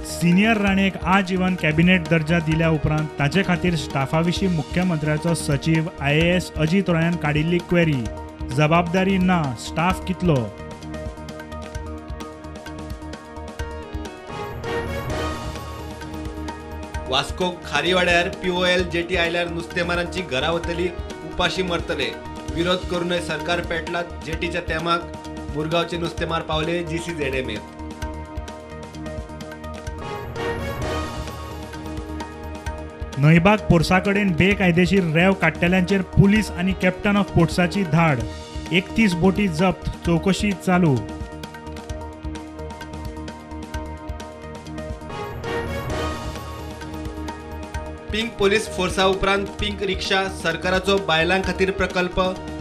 Senior राणेक आजीवन cabinet दर्जा दिल्या उपरांत ताचे खातीर स्टाफा विशीं मुख्यमंत्र्याचो सचीव IAS Ajit रॉयान काडिल्ली क्वेरी. जबाबदारी ना, स्टाफ कितलो? वास्को खारीवाड्यार POL jetty आयल्यार नुस्तेमारांची घरा वतली, उपाशी मरतले. विरोध करूनय सरकार पेटला जेटीच्या तेमाक. मुरगांवचे नुस्तेमार पावले GCZMA. Naibaug पोर्सा कडेन बेकायदेशीर रेंव काडटल्यांचेर पुलीस आनी कॅप्टन ऑफ पोर्ट्साची धाड. 31 बोटी जप्त, चवकशी चालू. पिंक पोलीस फोर्सा उपरांत पिंक रिक्षा, सरकाराचो बायलां खातीर प्रकल्प.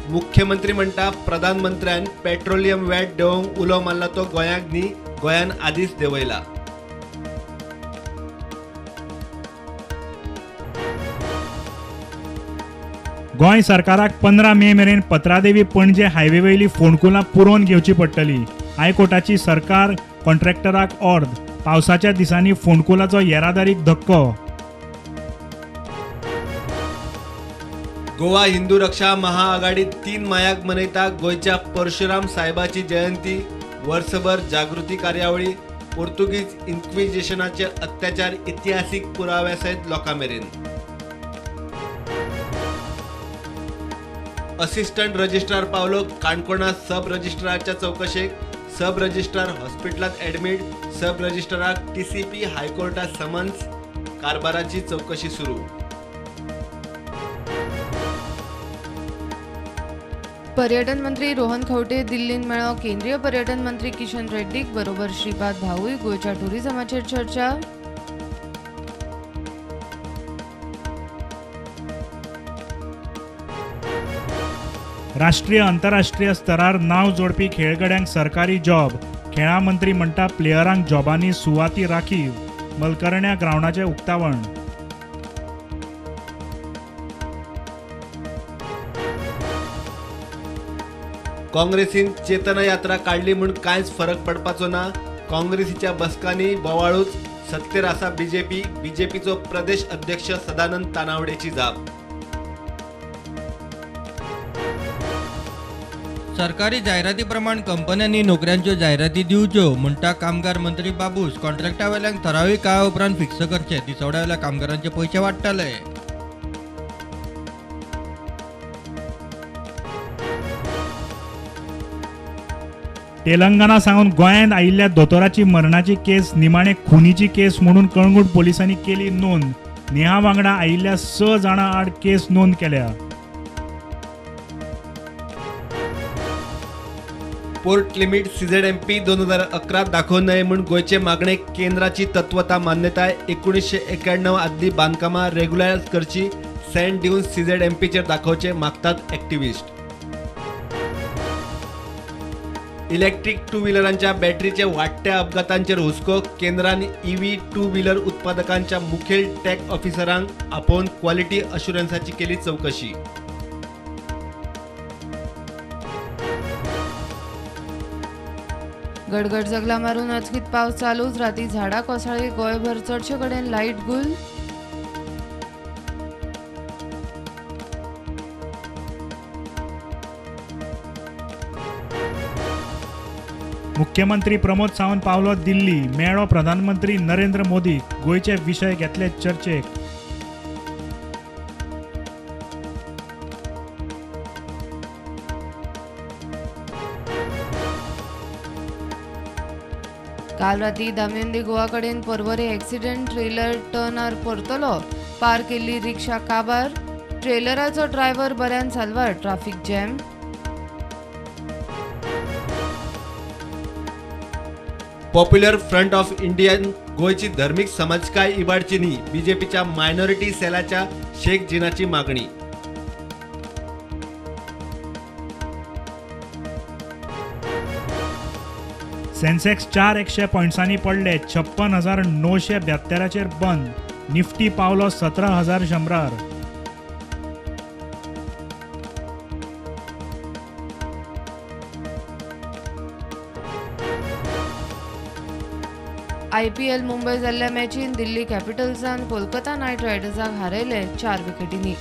मुख्यमंत्री म्हणटा प्रधानमंत्र्यान पेट्रोलियम वॅट देंवोवंक उलो मारला तो गोंयाक न्ही, गोंयान आदींच देंवयला. गोंय सरकाराक 15 मे मेरेन पत्रादेवी पणजे हायवे वयली फोंडकुलां पुरोवन घेवची पडटली. हायकोर्टाची सरकार कॉन्ट्रॅक्टराक ऑर्द. पावसाच्या दिसांनी फोंडकुलाचो येरादारीक धक्को. गोवा हिंदू रक्षा महाआघाडी 3 मायाक मनयता गोंयच्या परशुराम साहेबाची जयंती. वर्सभर जागृती कार्यावळी. पोर्तुगीज इन्क्विजिशनाचे अत्याचार इतिहासीक पुराव्या सयत लोकां मेरेन. असिस्टंट रजिस्ट्रार पावलो काणकोणा सब रजिस्ट्रारच्या चवकशेक. सब रजिस्ट्रार हॉस्पिटलांत ॲडमीट. सब रजिस्ट्राराक TCP हायकोर्टात समन्स. कारभाराची चवकशी सुरू. पर्यटन मंत्री रोहन खंवटे दिल्लींत मेळ्ळो केंद्रीय पर्यटन मंत्री किशन रेड्डीक बरोबर श्रीपाद भाऊय. गोंयच्या टुरिझमाचेर चर्चा. राष्ट्रीय आंतरराष्ट्रीय स्तरार नांव जोडपी खेळगड्यांक सरकारी जॉब. खेळां मंत्री म्हणटा प्लेयरांक जॉबांनी सुवाती राखीव. मलकरण्या ग्रावंडाचें उक्तावण. काँग्रेसीन चेतना यात्रा काडली म्हूण कांयच फरक पडपाचो ना. काँग्रेसीच्या बसकांनी बोवाळूच. सत्तेर आसा बीजेपी. बीजेपीचो प्रदेश अध्यक्ष सदानंद तानावडेची जाप. सरकारी जायराती प्रमाण कंपन्यांनी नोकऱ्यांच्यो जायराती दिवच्यो म्हणटा कामगार मंत्री बाबूस. कॉन्ट्रॅक्टावेल्यांक थरावीक काळा उपरांत फिक्स करचे. दिसवड्यावेल्या कामगारांचे पयशे वाडटले. तेलंगणा सावन गोंयांत आयिल्ल्या दोतोराची मरणाची केस निमाणे खुनीची केस म्हणून कळंगूट पोलिसांनी केली नोंद. नेहा वांगडा आयिल्ल्या 6 जाणां आड केस नोंद केल्या. पोर्ट लिमीट CZMP 2011 दाखोवं नये म्हूण गोंयचे मागणेक केंद्राची तत्वता मान्यताय. 1991 आदली बांदकामां रेग्युलरायज करची. सँड दिवन CZMPचेर दाखोवचे मागतात ॲक्टिव्हिस्ट. इलेक्ट्रीक टू व्हिलरांच्या बॅटरीचे वाडट्या अपघातांचेर हुस्को. केंद्रान EV two व्हिलर उत्पादकांच्या मुखेल टॅक ऑफिसरांक आपोवन क्वालिटी अश्युरन्साची केली चवकशी. गडगड जगला मारून अचकीत पावस चालूच. राती झाडां कोसळ्ळी. गोंयभर चडशे कडेन लायट गुल. मुख्यमंत्री प्रमोद सावंत पावलो दिल्ली. मेळ्ळो प्रधानमंत्री नरेंद्र मोदी. गोंयचे विशय घेतले चर्चेक. काल राती दामियन दी गोवा कडेन पर्वरे एक्सिडेंट. ट्रेलर टर्नार परतलो. पार केल्ली रिक्षा काबार. ट्रेलराचो ड्रायव्हर बऱ्यान साल्वार. Traffic jam. Popular front of Indian गोंयची धर्मीक समाजकाय इबाडची न्ही. बीजेपीच्या मायनॉरिटी सेलाच्या शेख जिनाची मागणी. सेन्सेक्स 400 पॉयंट्सांनी पडले. 56,972 बंद. निफ्टी पावलो 17,100. आयपीएल मुंबय जाल्ल्या मॅचीन दिल्ली कॅपिटल्सान कोलकाता नायट रायडर्साक हारयले 4 विकेटींनी.